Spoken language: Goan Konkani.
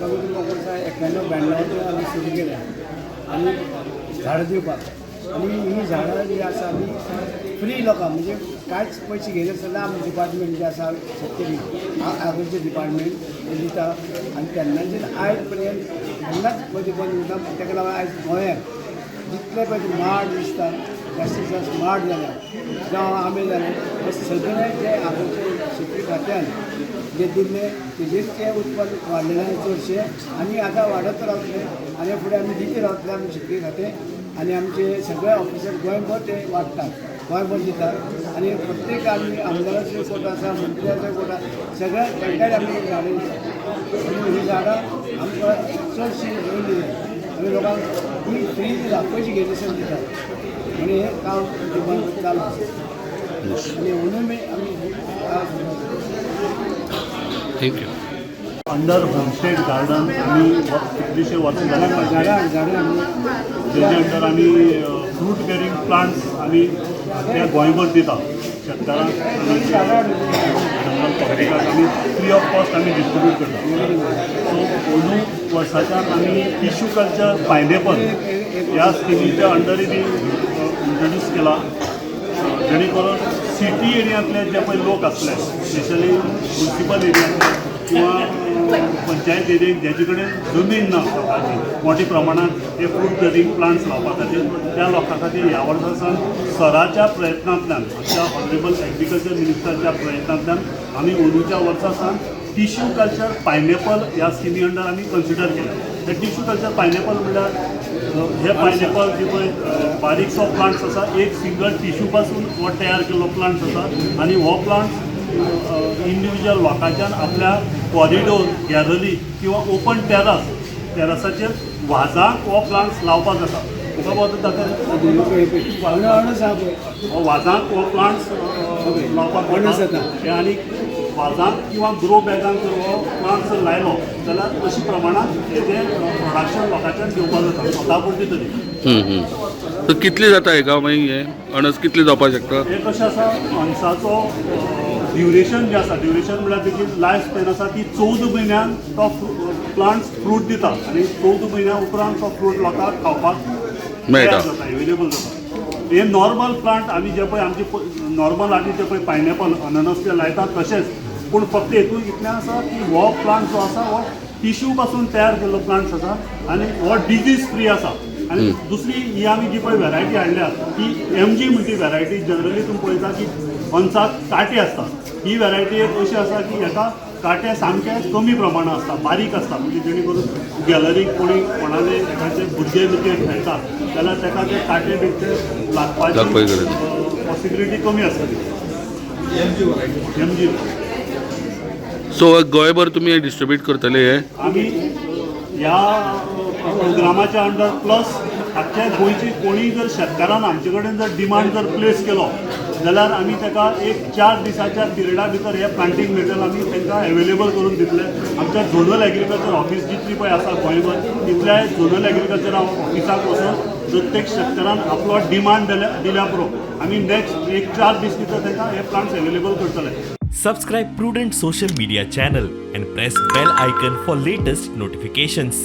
कमी कमी वर्सा 91 92 आमी सुरू केल्या आनी झाडां दिवपाक. आनी ही झाडां जी आसा, आमी फ्री लोकांक, म्हणजे कांयच पयशे घेयनासतना आमी डिपार्टमेंट जे आसा, शेतकरी एग्रीकल्चर डिपार्टमेंट ते दिता. आनी तेन्नाच्यान आयज पर्यंत केन्नाच मदीं बंद उरना. ताका लागून आयज गोंयांत जितले पळय माड दिसता, जास्तीत जास्त माड जाल्या जावं आंबे जाले, हे सगळे जे आमचे शेतकी खात्यान जे दिल्ले तेजेर ते उत्पन्न वाडलेलें आसा चडशें आनी आतां वाडत रावतलें आनी फुडें आमी दित रावतले. आमी शेतकी खातें आनी आमचे सगळे ऑफिसर गोंयभर ते वाडटात, गोंयभर दितात. आनी प्रत्येक आमी आमदाराचो कोटा आसा, मंत्र्याचो कोटा, सगळ्या तांकांय आमी झाडां दितात. आनी ही झाडां आमकां चडशीं रोयली जाय. आमी लोकांक ही फ्री दिता, पयशे घेयनासतना दितात. आनी हें काम डिपार्टमेंट चालू आसा आनी म्हणून आमी thank you. Under homestead garden आमी कितलीशे वर्सां जालीं. झाडां झाडां आमी तेजे अंडर आमी फ्रूट बेरींग प्लांट्स आमी त्या गोंयभर दिता शेतकारांक आनी जनरल पब्लिकाक. आमी फ्री ऑफ कॉस्ट आमी डिस्ट्रिब्यूट करता. सो अंदू वर्साच्यान आमी टिश्यू कल्चर पायनएपल ह्या स्किमीच्या अंडरूय बी इंट्रोड्यूस केला, जेणे करून सिटी एरियांतले जे पळय लोक आसले, स्पेशली मुन्सिपल एरियांतले किंवा पंचायत एरियेक, ज्याचे कडेन जमीन ना स्वताची मोठ्या प्रमाणात हे फ्रूट बेरींग प्लांट्स लावपा खातीर, त्या लोकां खातीर ह्या वर्सा सावन सराच्या प्रयत्नांतल्यान, आमच्या ऑनरेबल एग्रीकल्चर मिनिस्टरच्या प्रयत्नांतल्यान आमी अंदूच्या वर्सा सावन टिश्यू कल्चर पायनएपल ह्या स्किमी अंडर आमी कन्सिडर केल्या. हे टिश्यू कल्चर पायनएपल म्हणल्यार हे पायनएपल जे पळय बारीकसो प्लांट्स आसा, एक सिंगल टिश्यू पासून हो तयार केल्लो प्लांट्स आसा. आनी हो प्लांट्स इंडिविज्युअल लोकांच्यान आपल्या कॉरिडोर, गॅलरी किंवा ओपन टेरस, टेरसाचेर वाजांक हो प्लांट्स लावपाक जाता. तुका वता दाखय. अणस आहा पळय. हो वाजांक हो प्लांट्स लावपाक अणस जाता. जाता. हे आनी वाजांक किंवा ग्रो बॅगांक जर हो प्लांट्स जर लायलो जाल्यार अशी प्रमाणात हेजें प्रोडक्शन लोकांच्यान घेवपाक जाता स्वता पुरती तरी. तर कितले जाता हेका मागीर? हे अणस कितले जावपाक शकता? हे कशें आसा, अणसाचो ड्युरेशन जें आसा, ड्युरेशन म्हळ्यार तेजी लायफ स्पॅन आसा ती 14 म्हयन्यान तो प्लांट्स फ्रूट दिता आनी 14 म्हयन्या उपरांत तो फ्रूट लोकांक खावपाक मेळटा. तयार जाता, एवेलेबल जाता. हे नॉर्मल प्लांट आमी जे पळय आमचे नॉर्मल आमी जे पळय पायनएपल, अननस ते लायतात तशेंच, पूण फक्त हेतून इतलें आसा की हो प्लांट जो आसा हो टिश्यू पासून तयार केल्लो प्लांट्स आसा आनी हो डिजीज फ्री आसा. आनी दुसरी ही आमी जी पळय व्हेरायटी हाडल्या ती एमजी म्हणटी व्हेरायटी. जनरली तुमी पळयता की अनसाक कांटे आसता. ही व्हेरायटी एक अशी आसा की हेका कांटे सामके कमी प्रमाणात आसता, बारीक आसता. म्हणजे जेणे करून गॅलरीक कोणी कोणाले एखादे भुरगे बिरगे खेळटा जाल्यार ताका ते कांटे बिरटे लागपाची लागपाची गरज ना. पॉसिबिलिटी कमी आसतली. एमजी. सो गोंयभर तुमी डिस्ट्रीब्यूट करतले हे? आमी ह्या प्रोग्रामाच्या अंडर प्लस आख्ख्या गोंयची कोणीय जर शेतकारान आमचे कडेन जर डिमांड जर प्लेस केलो जाल्यार आमी ताका एक 4 दिसाच्या पिरियडा भितर हे प्लांटींग मटेरियल आमी तांकां एवेलेबल करून दितले. आमच्या झोनल एग्रीकल्चर ऑफिस जितली पळय आसा गोंयभर, तितल्या झोनल एग्रीकल्चर ऑफिसाक वचून प्रत्येक शेतकारान आपलो डिमांड दिल्या पुरो, आमी नेक्स्ट एक 4 दीस भितर तांकां हे प्लांट्स एवेलेबल करतले. Subscribe Prudent Social Media channel and press bell icon for latest notifications.